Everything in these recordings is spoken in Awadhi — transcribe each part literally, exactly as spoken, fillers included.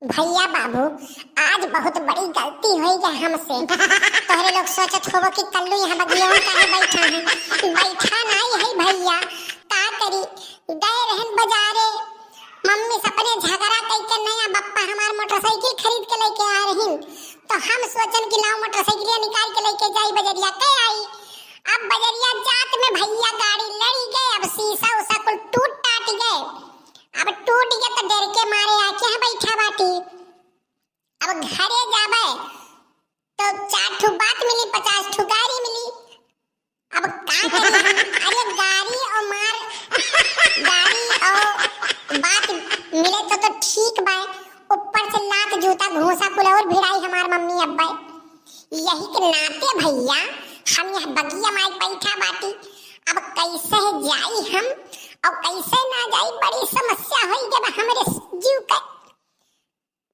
भइया बाबू, आज बहुत बड़ी गलती होइ गै हमसे। तोहरे लोग सोचत होबो कि कल्लू यहाँ बगिया में काहे बैठा है। बैठा नाहीं है भइया, का करी, गए रहन बजारे, मम्मी से अपने झगड़ा कइके नया बप्पा हमार मोटरसाइकिल खरीद के लइके आ रहिन, तो हम सोचन कि लाओ मोटरसाइकिलिया निकाल के लइके जाई बजरिया, के आई। अब बजरिया जात में भइया गाड़ी लड़ी गए, अब शीशा उशा कुल टूट टाट गए। अब टूट गए तो डर के मारे आके यहाँ बैठा बाटी। अब घरे जाबे तो चार ठो बात मिली, पचास ठो गारी मिली। अब का करी हम? अरे गारी और मार, गारी और बात मिले तो, तो ठीक बा, ऊपर से लात जूता घूसा कुल और भिड़ाई हमार मम्मी अब्बा। यही के नाते भइया हम यहाँ बगिया माई बैठा बाटी। अब कैसे जाई हम और कैसे ना जाई, बड़ी समस्या होई गै बा हमरे जीव के।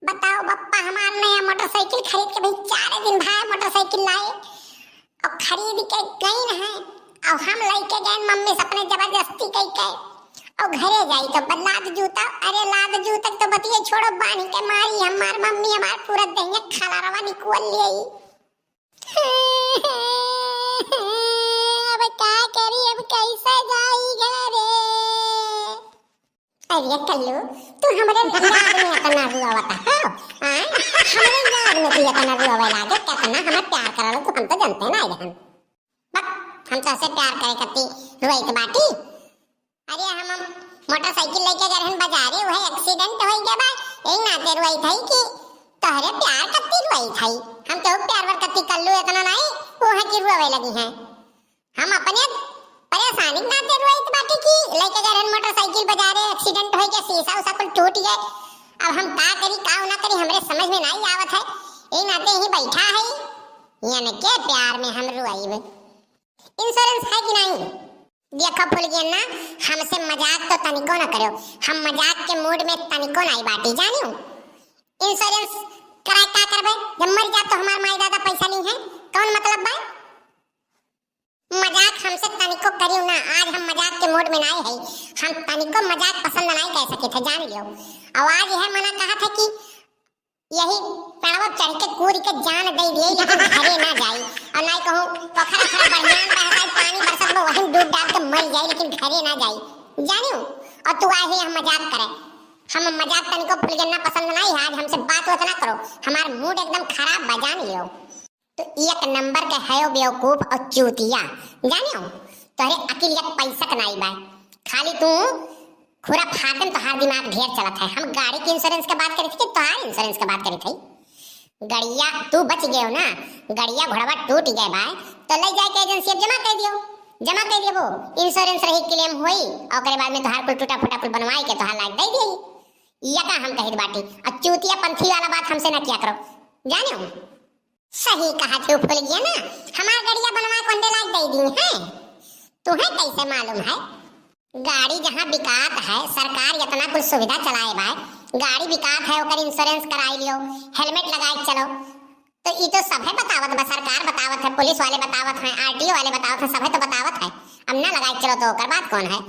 बताओ बप्पा, हमार नया मोटरसाइकिल खरीद के भाई चार दिन भाई मोटरसाइकिल लाए और खरीद के गइन है और हम लइके गइन मम्मी से अपने जबरदस्ती कइके। और घरे जाई तो ब-, लात जूता, अरे लात जूता तो बतिये छोड़ो, बांध के मारी हमार मम्मी, हमार पूरा देहिया खलारवा निकुल लियाई। अब का करी, अब कैसे जाई घरे? अरे कल्लू, तू हमरे याद में इतना रुआवता हो, हाँ? हमरे याद में तू इतना रुआवे लागे, कितना हमें प्यार करल तू, हम तो जनते नाहीं रहन। बक, हम तोहसे प्यार करे खातिर रुआइत बाटी। अरे हम, हम मोटरसाइकिल लइके गए रहन बजारे, वह एक्सीडेंट होइ गै बा, यही नाते रुआइत है कि तोहरे प्यार कत्ती रुआइत है। हम तो प्यार वर कत्ती कल्लू इतना नाहीं, वो है कि रुआवे लगी हैं। हम अपने परेशानी के नाते रोइत बाटी कि लइके गए रहन मोटरसाइकिल बजारे, एक्सीडेंट होइ गै, शीशा उशा कुल टूट गै। अब हम का करी, का ना करी, हमरे समझ में नाहीं आवत है। यही नाते ही बैठा है, यानी के प्यार में हम रोइब। इंश्योरेंस है कि नाहीं? देखो फुलगेना, हमसे मजाक तो तनिको ना करो, हम मजाक के मूड में तनिको नाहीं बाटी, जानियो। इंश्योरेंस कराए का करबे, जब मर जा तो हमार माई दादा पैसा ली हैं, कौन मतलब बा? मजाक हमसे तनिको करियो ना, आज हम मजाक के मूड में नाहीं है, हम तनिको मजाक पसंद नाहीं कर सके थे, जान लियो। और आज यह मना कहा था कि यही पेड़वा चढ़ के कूद के जान दे दिए, लेकिन घरे ना जाई। और नाहीं कहूँ पोखरा ओखरा बढ़ियान बहत है, पानी बरसत बा, वहीं डूब डाब के मर जाई, लेकिन घरे ना जाई, जानियो। और तू आए है हम मजाक करे, हम मजाक तनिको फुलगेना पसंद नाहीं है, आज हमसे बात उतना करो, हमार मूड एकदम खराब बा, जान लियो। तो एक नंबर के है बेवकूफ और चूतिया, जानियो, तोहरे अकिल एक पैसा के नाई बा। खाली तू खुराफातन तोहार दिमाग ढेर चलत है। हम गाड़ी के इंश्योरेंस के बात करी थी कि तोहार इंश्योरेंस के बात करी थी? गड़िया तू बच गयो ना, गड़िया घोड़वा टूट गए बा, तो ले जाके एजेंसी अब जमा कर दियो, जमा कर दियो, वो इंश्योरेंस रही, क्लेम होई, और ओकरे बाद में तोहार कुल टूटा फूटा कुल बनवाए के तोहार लायक दे दिए। ये का हम कहित बाटी, और चूतिया पंथी वाला बात हमसे ना किया करो, जानियो। सही कहा तू फुलगेना, हमार गड़िया बनवा कोंडे लाग दे दी है, तुहे कैसे मालूम है? गाड़ी जहाँ बिकात है, सरकार इतना कुछ सुविधा चलाए बा, गाड़ी बिकात है, ओकर इंश्योरेंस कराई लियो, हेलमेट लगाए के चलो। तो ई तो सभे बतावत बा, सरकार बतावत है, पुलिस वाले बतावत हैं, आरटीओ वाले बतावत हैं, सभे तो बतावत है। अब ना लगाए के चलो तो ओकर बात कौन है?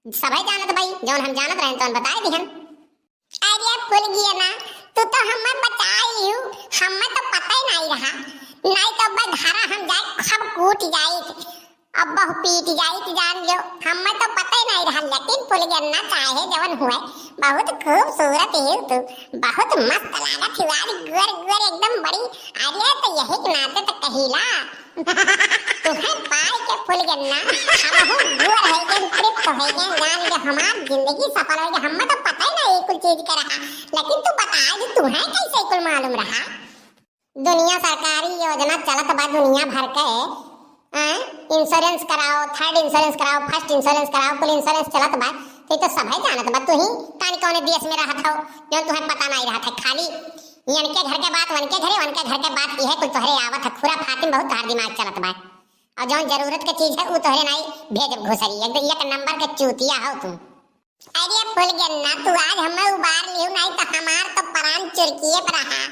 सभे जानत भाई, जौन हम जानत रहन तौन बताए दिहन। अरे फुलगेना, तू तो हमें बचाई लिहू, हमें तो पता ही नहीं रहा, नहीं तो बधारा हम जाए खब कूट जाइत, अब बहु पीट जाइत, जान लो, हमें तो पता ही नहीं रहा। लेकिन फुलगेना चाहे जवन हुए, बहुत खूबसूरत ही तू, बहुत मस्त लागत ही, आज गोर गोर एकदम बड़ी। अरे तो यही के नाते तो कहीला, तुहे पाए के फुलगेना, हमहू गोर है गए, तृप्त है गए, जान ले हमार जिंदगी सफल हो गई। हमें तो पता ही नहीं कुल चीज के रहा, लेकिन तू बता दे, तुहे कैसे कुल मालूम रहा? दुनिया सरकारी योजना चलत बा दुनिया भर के, आय, इंश्योरेंस कराओ, थर्ड इंश्योरेंस कराओ, फर्स्ट इंश्योरेंस कराओ, कुल इंश्योरेंस चलत बा, तो ई तो सभे जानत बा। तू ही कान कौने देश में रहत हो, जौन तुहे पता नहीं रहत है, खाली इनके घर के बात वनके घरे, वनके घर के बात इहे कुल तोहरे आवत है। खुराफातिन बहुत तोहार दिमाग चलत बा। और जौन जरूरत के चीज है, उ तोहरे नाई भेजब घुसरी। एकदम एक नंबर के चूतिया हो तू। अरे फुलगेना, तू आज हमें उबार लिहू, नाई तो हमार तो परान चुरकिए पर रहा।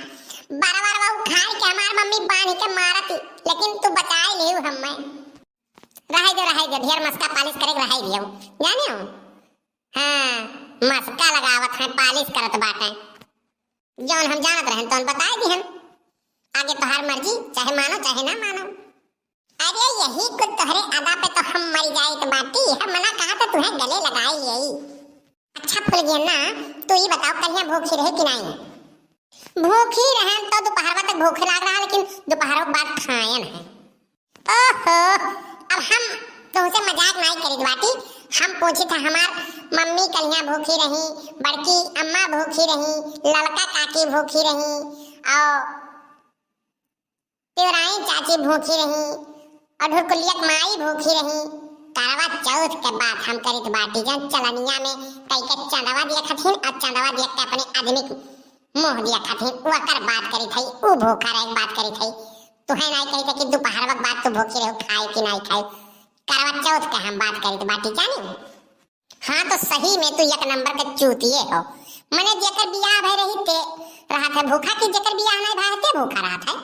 बरवा उखाड़ के हमार मम्मी बांध के मारती, लेकिन तू बचाए लिहू हमें। रहे दे, रहे दे, ढेर मस्का पालिश करे के रहे दियो, जाने हो? हाँ, मस्का लगावत है, पालिश करत बाटे। जौन हम जानत रहन तौन बताए दिहन। आगे तोहार मर्जी, चाहे मानो चाहे ना मानो। अरे यही कुल तोहरे अदा पे तो हम मर जाइत बाटी। हम मना कहा तो तुहे गले लगाई यही। अच्छा फुलगेना, तू ई बताओ कलिया भूखी रहे कि नाई? भूखी रहन तो दोपहरवा तक भूखे लाग रहा, लेकिन दोपहरवा के बाद खायन है। ओहो, अब हम तुमसे मजाक नाई करित बाटी। हम पूछित है हमार मम्मी कलिया भूखी रही, बड़की अम्मा भूखी रही, ललका काकी भूखी रही, और पिवराइन चाची भूखी रही, और ढुरकुलिया के माई भूखी रही। करवा चौथ के बात हम करित बाटी, जन चलनिया में कई के चंदवा दिया खथिन, और चंदवा दिया के अपने आदमी के मुंह दिया खथिन, ओकर बात करित हई, ऊ भूखा रहे के बात करित हई। तुहे नाई कहित कि दोपहरवा के बाद तू भूखी रहो, खाए कि नाई खाए। करवा चौथ के हम बात करित बाटी, जानी? हाँ, तो सही में तू एक नंबर के चूतिए हो। मने जेकर बियाह भय रही ते रहत है भूखा, कि जेकर बियाह नाई भय ते भूखा रहत है।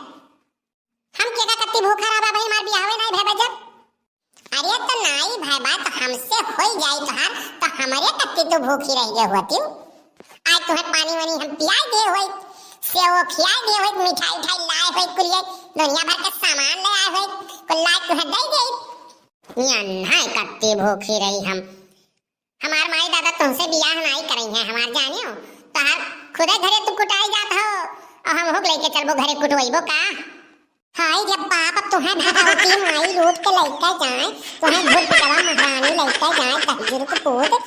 हम केका कत्ती भूखा रहबा भाई, हमार बियाहवे नाई भय बा जब। अरे तो नाई भय बा तो हमसे होई जाई तोहार, तो हमरे कत्ती तू भूखी रह गए होती। आज तुहे पानी वानी हम पियाई दे होई, सेव खियाई दे होई, मिठाई उठाई लाए होई, कुलिये दुनिया भर के सामान ले आए होई, कुल लाए तुहे दे दे। ये अन्हा कत्ती भूखी रही हम। हमार माई दादा तुमसे बियाह नाई करई है, हमार जानियो। तोहार खुदे घरे तू कुटाई जात हो, और हम हुक लेके चलबो घरे कुटवइबो का? हाय रे बाप, अब तुहे भगवती माई रूप के लइके जाए, तुहे भूत पिटवा महारानी लइके जाए, दहिजुर के पूत,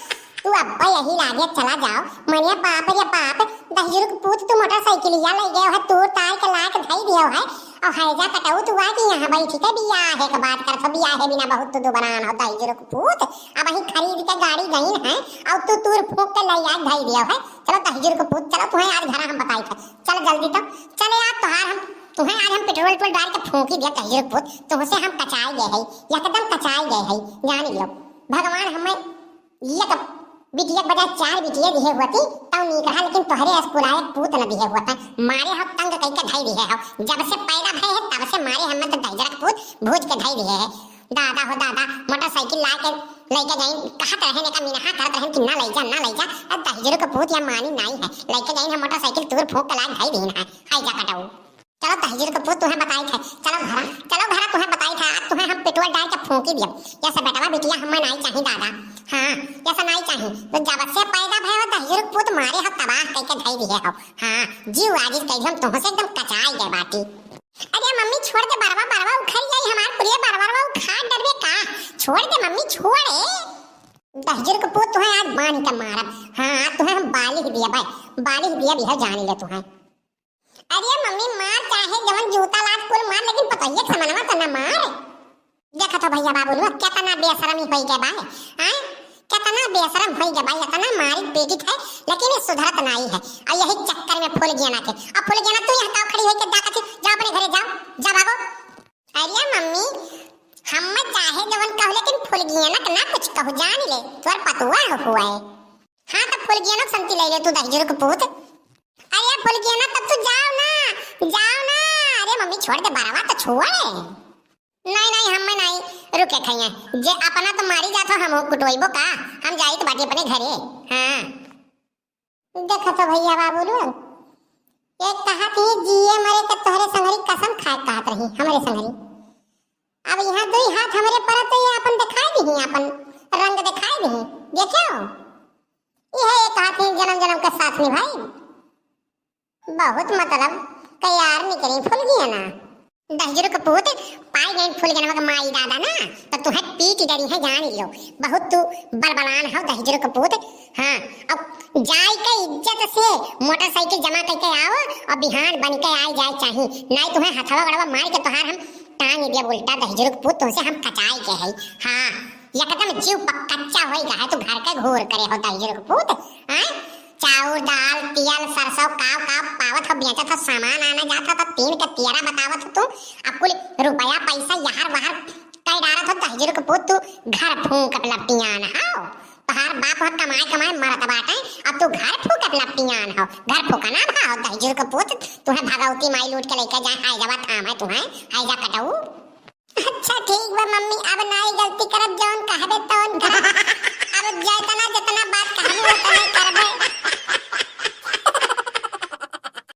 तू अब्बा यही लागे चला जाओ। मने बाप रे बाप, दहिजुर के पूत, तू मोटरसाइकिलिया लइ गयो है, तूर तार के लाके धई दियो है, और हैजा कटऊ तू आ कि यहाँ बैठी के बियाहे के बात करत हो, बियाहे बिना बहुत तू दुबरान हो, दहिजुर के पूत। अब ही खरीद के गाड़ी गई है, और तू तूर फूंक के लइ आके धई दियो है। चलो दहिजुर के पूत, चलो तुहे आज घरा हम बताई थे, चल जल्दी तो, चले आज तोहार हम, तुहे आज हम पेट्रोल उट्रोल डाल के फूंकी दिया दहिजुर के पूत, तुहसे हम कचाए गए है, एकदम कचाए गए है, जान लियो। भगवान हमें एक बिटिया के बजाय चार बिटिया दिहे होती, तब नीक रहा, लेकिन तोहरे अस कुलायक पूत न दिहे होता। मारे हो तंग कइके धई दिहे हो। जब से पैदा भए है, तब से मारे हमें तो दहिजरा के पूत भूज के धई दिहे है। दादा हो दादा, मोटरसाइकिल ला के लइके जाइन, कहत रहन, एका मिनहा करत रहन कि ना लइ जा, ना लइ जा। अब दहिजरू के पूत या मानी नाई है, लइके जाइन हम मोटरसाइकिल तूर फूंक के लाग धई दीन है। हाय जा कटऊ। चलो दहिजरू के पूत, तुहे बताई थे, चलो घरा, चलो घरा, तुहे बताई थे, आज तुहे हम पेट्रोल डाल के फूंकी दियब। या से बेटवा बिटिया हमें नाई चाही दादा। हाँ, या से नाई चाही। तो जब से पैदा भए हो दहिजरू के पूत मारे हो तबाह कइके धई दिहे हो। हाँ, जीव आजिज कइ हम तुहसे एकदम कचाई गए बाटी। अरे मम्मी छोड़ दे बरवा, बरवा उखड़ जाई हमार कुलिया, बरवा, बरवा उखाड़ डरबे का? छोड़ दे मम्मी, छोड़ ए। दहिजरू के पूत तुहे आज बांध के मारब। हाँ, तुहे हम बालिग दिया भाई, बालिग दिया भी है, जान ले तुहे। अरे मम्मी, मार चाहे जवन जूता लात कुल मार, लेकिन पतोहिया के समनवा तो ना मार। देखत हो भइया बाबू लोग, केतना बेशरमी होई गए बा, हैं? केतना बेशरम होई गए बा, एतना मारी पीटित है, लेकिन ये सुधरत नाई है। और यही चक्कर में फुलगेना के, अब फुलगेना तू यहाँ काव खड़ी होई के जा कथी, जा अपने घरे जाओ, जा भागो। अरे मम्मी, हम चाहे जवन कहू, लेकिन फुलगेना के ना कुछ कहू, जान ले, तोर पतुआ हुआ है। हाँ, तो फुलगेना के संती ले ले तू दहिजरू के पूत। अरे फुलगेना, तब तू जाओ ना, जाओ ना। अरे मम्मी, छोड़ दे बरवा, तो छोड़। नहीं, नहीं, हम नहीं रुके खइए। जे अपना तो मारी जात हो, हम कुटवइबो का? हम जाइत बाटी अपने घरे। हाँ। देखत हो भइया बाबू लोग, एक कहत ही जिए मरे के तोहरे संगरी कसम खाए कहत रही, हमरे संगरी। अब यहाँ दुई हाथ हमरे परत तो ये अपन दिखाई दिही, अपन रंग दिखाई दिही। देखियो, यह एक हाथ ही जन्म जन्म के साथ निभाई। बहुत मतलब तैयार निकली फुलगेना। दहिजरू के पूत, पाई गई फुलगेनवा के माई दादा ना, तो तुहे पीट डरी है, जान लियो। बहुत तू बलबलान हो दहिजरू के पूत। हाँ, अब जाई के इज्जत से मोटरसाइकिल जमा करके आओ और बिहान बन के आए जाए चाही, नाई तुहे हथवा गड़वा मार के तोहार हम टांग दिया उल्टा दहिजरू के पूत, तुहसे हम कचाई के है। हाँ, एकदम जीव पक-, कच्चा होई गा है, तू घर के घोर करे हो दहिजरू के पूत। हाँ? चाउर, दाल, तियल, सरसों, काव, काव पावत हो, बेचत हो, सामान आना जात हो, तो तीन के तियरा बतावत हो तू। अब कुल रुपया पैसा यहर वहर कई डारत हो, दहिजरू के पूत तू घर फूंक लपटियान हो। तोहार बाप हो कमाए कमाए मरत बाटे, अब तू घर फूंक लपटियान हो। घर फूंकना भा हो दहिजरू के पूत, तुहे भगवती माई लूट के लेके जाए, हाय जवा थाम है तुहे, हाय जा कटऊ। अच्छा ठीक बा मम्मी, अब नाई गलती करब, जौन कहबे तौन करब। अब जेतना जेतना बात कहबू ओतने